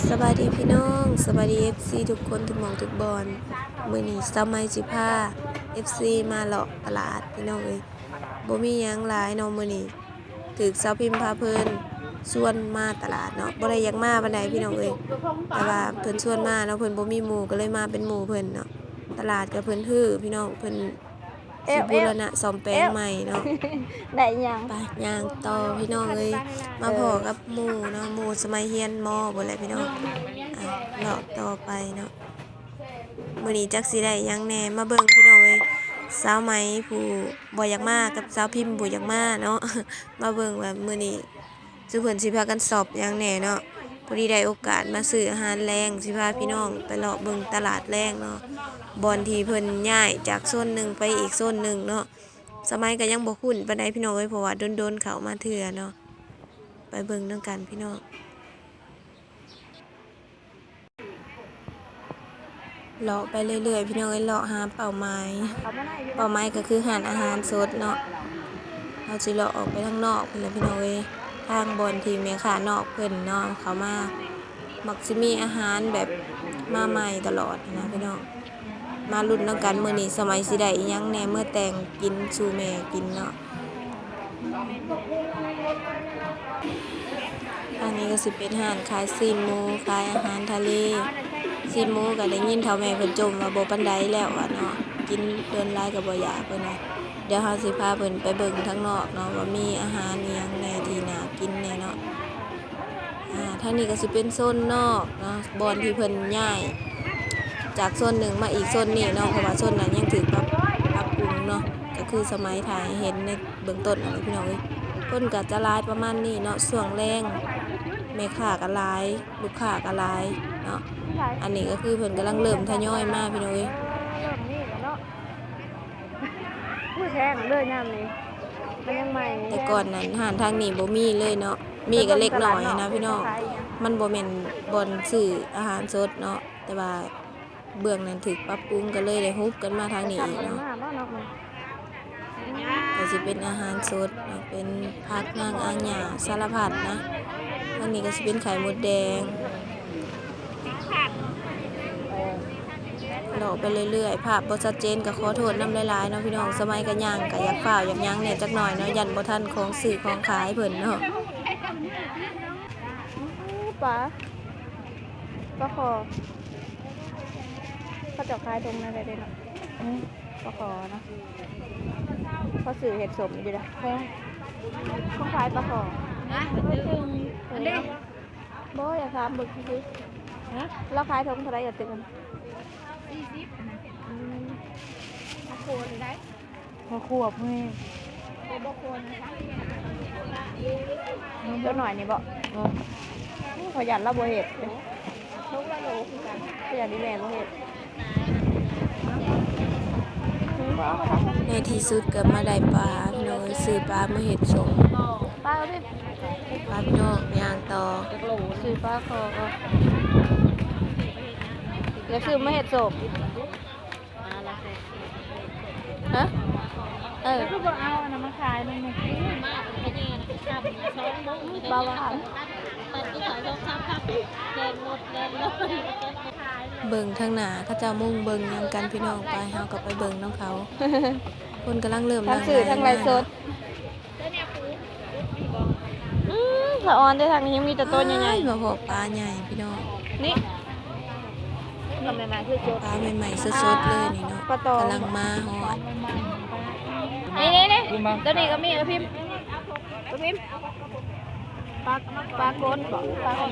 ສະບາຍດີພີ່ນ້ອງ ສະບາຍດີເອັຟຊີທຸກຄົນ ທຸກໝ່ອງທຸກບ່ອນ. ມື້ນີ້ສາວໃໝຊິພາເອັຟຊີມາເລາະຕະຫຼາດພີ່ນ້ອງເອີຍ. ບໍ່ມີຫຍັງຫຼາຍເນາະ ມື້ນີ້ຖືກສາວພິມພາເພີນຊວນມາຕະຫຼາດເນາະ. ບໍ່ໄດ້ຢາກມາປານໃດພີ່ນ້ອງເອີຍ ແຕ່ວ່າເພິ່ນຊວນມາເນາະ ເພິ່ນບໍ່ມີໝູ່ ກໍເລີຍມາເປັນໝູ່ເພິ່ນເນາະ. ຕະຫຼາດກໍເພິ່ນຮື້ພີ່ນ້ອງ ເພິ່ນ ຊິບູລະນະສ້ອມແປງໃໝ່ເນາະ. ໄດ້ຫຍັງ? ໄປຍ່າງຕໍ່ພີ່ນ້ອງເອີຍ ມາພໍ້ກັບໝູ່ເນາະ ໝູ່ສະໄໝຮຽນມໍພຸ້ນແຫຼະພີ່ນ້ອງ. ອ່າ ເລາະຕໍ່ໄປເນາະ ມື້ນີ້ຈັກຊິໄດ້ຫຍັງແດ່ ມາເບິ່ງພີ່ນ້ອງເອີຍ. ສາວໃໝຜູ້ບໍ່ຢາກມາກັບສາວພິມຜູ້ຢາກມາເນາະ ມາເບິ່ງວ່າມື້ນີ້ ສູ່ເພິ່ນຊິພາກັນຊອບຫຍັງແດ່ເນາະ. ພໍດີໄດ້ໂອກາດມາຊື້ອາຫານແລງ ຊິພາພີ່ນ້ອງໄປເລາະເບິ່ງຕະຫຼາດແລງເນາະ ບ່ອນທີ່ເພິ່ນຍ້າຍຈາກໂຊນໜຶ່ງໄປອີກໂຊນໜຶ່ງເນາະ. ສາວໃໝກໍຍັງບໍ່ຄຸ້ນປານໃດພີ່ນ້ອງເອີຍ ເພາະວ່າດົນໆເຂົ້າມາເທື່ອເນາະ. ໄປເບິ່ງນຳກັນພີ່ນ້ອງ. ເລາະໄປເລື້ອຍໆ ພີ່ນ້ອງເອີຍ ເລາະຫາເປົ້າໝາຍ. ເປົ້າໝາຍກໍຄືຮ້ານອາຫານສົດເນາະ. ເຮົາຊິເລາະອອກໄປທາງນອກພຸ້ນແຫຼະພີ່ນ້ອງເອີຍ ທາງບ່ອນທີ່ແມ່ຄ້ານອກເພິ່ນເນາະເຂົ້າມາ. ມັກຊິມີອາຫານແບບມາໃໝ່ຕະຫຼອດນະພີ່ນ້ອງ. ມາລຸ້ນນຳກັນ ມື້ນີ້ສາວໃໝຊິໄດ້ອີ່ຫຍັງແດ່ ເມືອແຕ່ງກິນສູ່ແມ່ກິນເນາະ. ທາງນີ້ກໍຊິເປັນຮ້ານຂາຍຊີ້ນໝູ ຂາຍອາຫານທະເລ. ຊີ້ນໝູກໍໄດ້ຍິນເຖົ້າແມ່ເພິ່ນຈົ່ມວ່າບໍ່ປານໃດແລ້ວວ່າເນາະ ກິນດົນຫຼາຍກໍບໍ່ຢາກເພິ່ນວ່າ. ດຽວເຮົາຊິພາເພິ່ນໄປເບິ່ງທາງນອກເນາະ ວ່າມີອາຫານອີ່ຫຍັງແດ່ທີ່ໜ້າກິນແດ່ເນາະ. ອ່າ ທາງນີ້ກໍຊິເປັນໂຊນນອກເນາະ ບ່ອນທີ່ເພິ່ນຍ້າຍຈາກໂຊນໜຶ່ງມາອີກໂຊນນີ້ເນາະ ເພາະວ່າໂຊນນັ້ນຍັງຖືກປັບ ປັບປຸງເນາະ. ກໍຄືສາວໃໝຖ່າຍໃຫ້ເຫັນໃນເບື້ອງຕົ້ນນັ້ນແຫຼະພີ່ນ້ອງເອີຍ. ຄົນກໍຈະຫຼາຍປະມານນີ້ເນາະ ຊ່ວງແລງ ແມ່ຄ້າກໍຫຼາຍ ລູກຄ້າກໍຫຼາຍເນາະ. ອັນນີ້ກໍຄືເພິ່ນກຳລັງເລີ່ມທະຍອຍມາພີ່ນ້ອງເອີຍ. ເລີ່ມມີແລ້ວເນາະ ອຸ້ຍ ແພງເລີຍຍາມນີ້ ມັນຍັງໃໝ່. ແຕ່ກ່ອນນັ້ນຮ້ານທາງນີ້ບໍ່ມີເລີຍເນາະ ມີກໍເລັກນ້ອຍນະພີ່ນ້ອງ. ມັນບໍ່ແມ່ນບ່ອນຊື້ອາຫານສົດເນາະ ແຕ່ວ່າເບື້ອງນັ້ນຖືກປັບປຸງ ກໍເລີຍໄດ້ຮຸບກັນມາທາງນີ້ອີກເນາະ. ກໍຊິເປັນອາຫານສົດເນາະ ເປັນຜັກນາງອາຫຍັງສາລະພັດນະ. ທາງນີ້ກໍຊິເປັນໄຂ່ມົດແດງ. ເລາະໄປເລື້ອຍໆ ພາບບໍ່ຊັດເຈນກໍຂໍໂທດນຳຫຼາຍໆເນາະພີ່ນ້ອງ. ສາວໃໝກໍຍ່າງ ກໍຢາກຟ້າວຢາກຫຍັງແດ່ຈັກໜ້ອຍເນາະ ຢ້ານບໍ່ທັນຂອງຊື້ຂອງຂາຍເພິ່ນເນາະ. ປາ ປາຄໍ່ ເຂົາເຈົ້າຂາຍຖົງນັ້ນໄດ້ເດ້ເນາະ. ປາຄໍ່ເນາະ ເຂົາຊື້ເຮັດສົ້ມຢູ່ເດ້. ເຂົາຂາຍປາຄໍ່ ອັນນີ້ ບໍ່ ຢາກຖາມເບິ່ງຊື່ໆ. ຮະ? ລາວຂາຍຖົງເທົ່າໃດກະຕື່ມ? ສີ່ສິບ. ອືມ ໝາກໂຄນໄດ້ ໝາກໂຄນ ບໍ່ ບໍ່ໂຄນ. ຕົວໜ້ອຍນີ້ບໍ່? ເອີ ຂ້ອຍຢ້ານລາວບໍ່ເຮັດເດ້ ຖົງລະໂລຄືກັນ ຂ້ອຍຢ້ານອີ່ແມ່ບໍ່ເຮັດ. ໃນທີ່ສຸດກໍມາໄດ້ປາພີ່ນ້ອງເອີຍ ຊື້ປາມາເຮັດສົ້ມ. ປາພີ່ນ້ອງຍ່າງຕໍ່ ຊື້ປາຄໍ່ ຢາກຊື້ມາເຮັດສົ້ມ. ຮະ? ເອີ ຄືບໍ່ເອົາອັນນັ້ນມາຂາຍນຳແດ່? ປາຫວານ. ເບິ່ງທາງໜ້າ ເຂົາເຈົ້າມຸງເບິ່ງຫຍັງກັນພີ່ນ້ອງ. ໄປ ເຮົາກໍໄປເບິ່ງນຳເຂົາ. ຄົນກຳລັງເລີ່ມ ທັງຊື້ທັງໄລຟ໌ສົດ. ອືມ ສະອອນເດ້ ທາງນີ້ຍັງມີແຕ່ໂຕໃຫຍ່ໆ. ມາພໍ້ປາໃຫຍ່ພີ່ນ້ອງ ນີ້ ປາໃໝ່ໆ ສົດໆເລີຍນີ້ເນາະ ປາຕອງ ກຳລັງມາຮອດ. ນີ້ໆໆ ໂຕນີ້ກໍມີ ເອີ ພິມ ເອີ ພິມ ປາ ປາກົດບໍ ປາຂອດ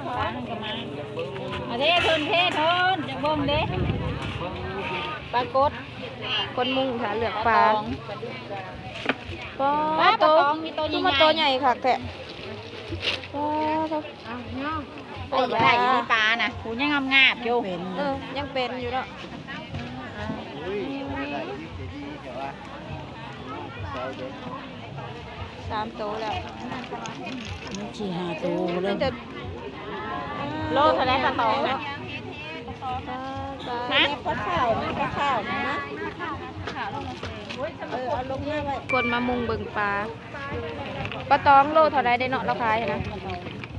ປານັ້ນກໍມາ. ເອົາເດ້ ເທິນເທ ເທິນ ຢາກເບິ່ງເດ້ ປາກົດ. ຄົນມຸງຖ້າເລືອກປາ. ປາ ປາຕອງ ປາ ປາຕອງມີໂຕໃຫຍ່ໆ ຄືມາໂຕໃຫຍ່ຄັກແທ້. ປາ ເອົານ້ອງ ໂອ້ຍ ບໍ່ໄດ້ ມີປານະ ໂຫ ຍັງງາບໆຢູ່. ເອີ ຍັງເປັນຢູ່ເນາະ. ສາມໂຕແລ້ວ ສີ່ຫ້າໂຕເລີຍ. ໂລເທົ່າໃດປາຕອງນະ? ຮະ? ປາ ປາ ປາຂາວ ປາຂາວນະ. ເອີ ເອົາລົງມາໄວ້. ຄົນມາມຸງເບິ່ງປາ. ປາຕອງໂລເທົ່າໃດເດ້ເນາະ ລາວຂາຍຫັ້ນນະ?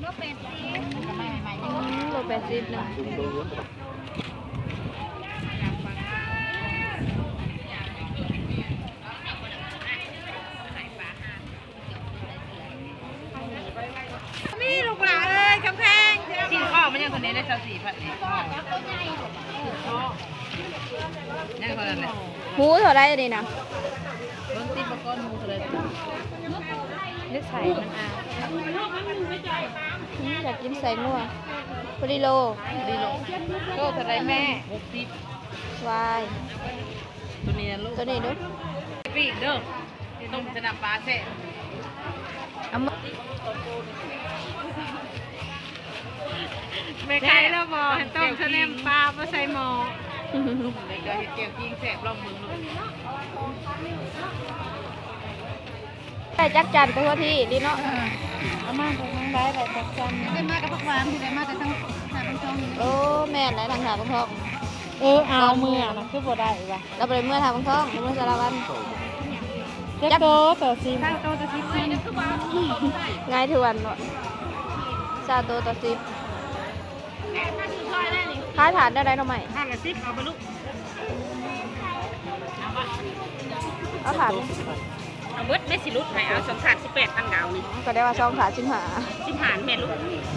ໂລແປດສິບ. ແປດສິບເນາະ. ມີລູກຫຼາເອີຍ ກຳແພງ ຊີ້ນຄໍມັນຍັງເທົ່ານີ້ໄດ໋ ຊາວສີ່ພັນນີ້ ຍັງເທົ່ານັ້ນແຫຼະ. ໝູເທົ່າໃດອັນນີ້ນະ? ເບິ່ງຕິ ປະກອນໝູເທົ່າໃດ? ເຮັດໃສ່ມັນອາ ອືມ ຢາກກິນໃສ່ງົວ. ພໍດີໂລ ພໍດີໂລ. ໂລເທົ່າໃດແມ່? ຫົກສິບ. ວາຍ ຕົວນີ້ນະລູກ ຕົວນີ້ເດີ້ ປີກເດີ້. ຕົ້ມໃສ່ນ້ຳປາແຊບ. ເອົາມາ ແມ່ໄກ່ລາວບອກໃຫ້ຕົ້ມໃສ່ນ້ຳປາ ບໍ່ໃສ່ໝໍ້. ແມ່ໄກ່ເຮັດແຈ່ວຈິງແຊບ ລອງເບິ່ງລູກ. ໄດ້ຈັກຈານໄປທົ່ວທີ່ດີເນາະ. ເອີ ເອົາມາແຕ່ທາງໃດ ໄດ້ຈັກຈານ. ໄດ້ມາແຕ່ຜັກຫວານ ໄດ້ມາແຕ່ທາງທ່າບັງທອງ. ໂອ້ ແມ່ນແຫຼະ ທາງທ່າບັງທອງ. ເອີ ເອົາເມືອນະ ຄືບໍ່ໄດ້ວະ? ລາວບໍ່ໄດ້ເມືອທ່າບັງທອງ ລາວເມືອສາລະວັນ. ຈັກໂຕຕໍ່ຊິບ? ຊາວໂຕຕໍ່ສິບພັນ. ງ່າຍທວນເນາະ ຊາວໂຕຕໍ່ສິບ. ຂາຍຖາດແນວໃດໜໍ່ໄມ້? ຖາດລະສິບ ເອົາໄປລູກ. ເອົາຖາດ ເອົາເບິດ ແມ່ຊິຫຼຸດໃຫ້ ເອົາສອງຖາດສິບແປດພັນ ກໍເອົານີ້. ກໍໄດ້ວ່າສອງຖາດສິບຫ້າ. ສິບຫ້າແມ່ນລູກ.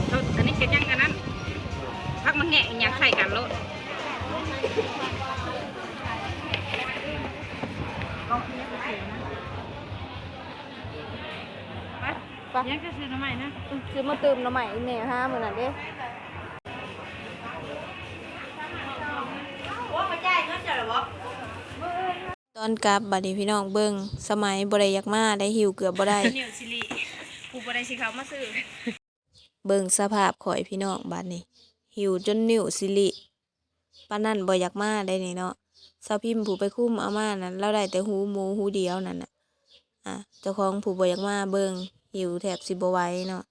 ເອົາ ອັນນີ້ເຮັດຫຍັງອັນນັ້ນ ຜັກມະແງະອີຫຍັງໃສ່ກັນໂລດ. ໄປ ຍັງຈະຊື້ໜໍ່ໄມ້ນະ. ອືມ ຊື້ມາຕື່ມໜໍ່ໄມ້ ອີແມ່ຫາມື້ນັ້ນເດ້. ຕອນກັບບາດນີ້ພີ່ນ້ອງເບິ່ງ ສະໄໝບໍ່ໄດ້ຢາກມາໄດ້ ຫິ້ວເກືອບບໍ່ໄດ້. ນິ້ວຊິລິ ຜູ້ບໍ່ໄດ້ຊິເຂົ້າມາຊື້. ເບິ່ງສະພາບຂ້ອຍພີ່ນ້ອງບາດນີ້ ຫິ້ວຈົນນິ້ວຊິລິ ປານນັ້ນບໍ່ຢາກມາໄດ້ນີ້ເນາະ. ສາວພິມຜູ້ໄປຄຸມເອົາມານັ້ນ ລາວໄດ້ແຕ່ຫູໝູຫູດຽວນັ້ນນະ. ອາ ເຈົ້າຂອງຜູ້ບໍ່ຢາກມາເບິ່ງ ຫິ້ວແທບຊິບໍ່ໄຫວເນາະ.